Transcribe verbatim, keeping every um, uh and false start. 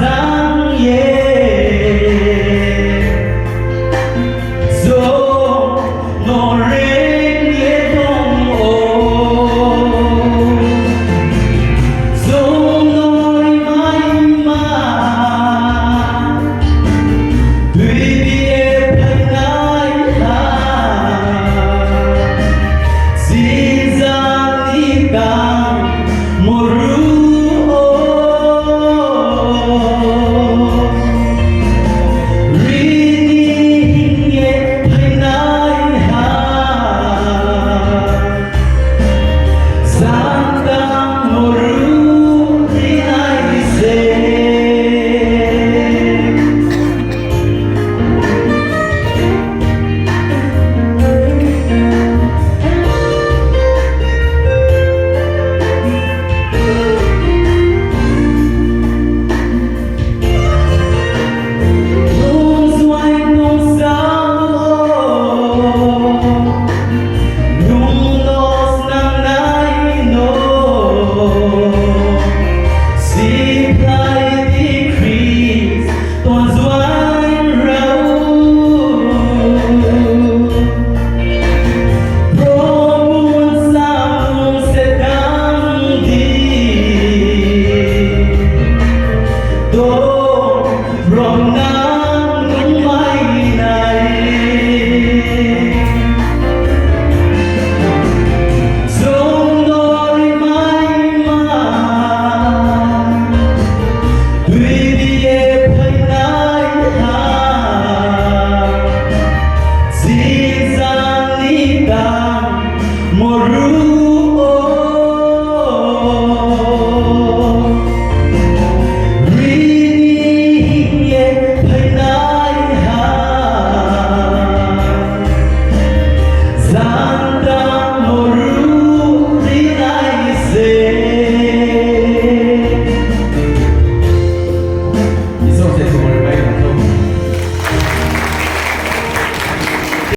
Sang ye, chung no reing ye tong ou. Chung no mai ma, tuibi ye phainaiha, sinjang ni kang mru ou. Ri ni hing ye phainaiha, santang mru ri nai se. Nung juaing nung sao, nung no snang nai no, siplái di Khristo juaing rao. Probu samung se tang di, to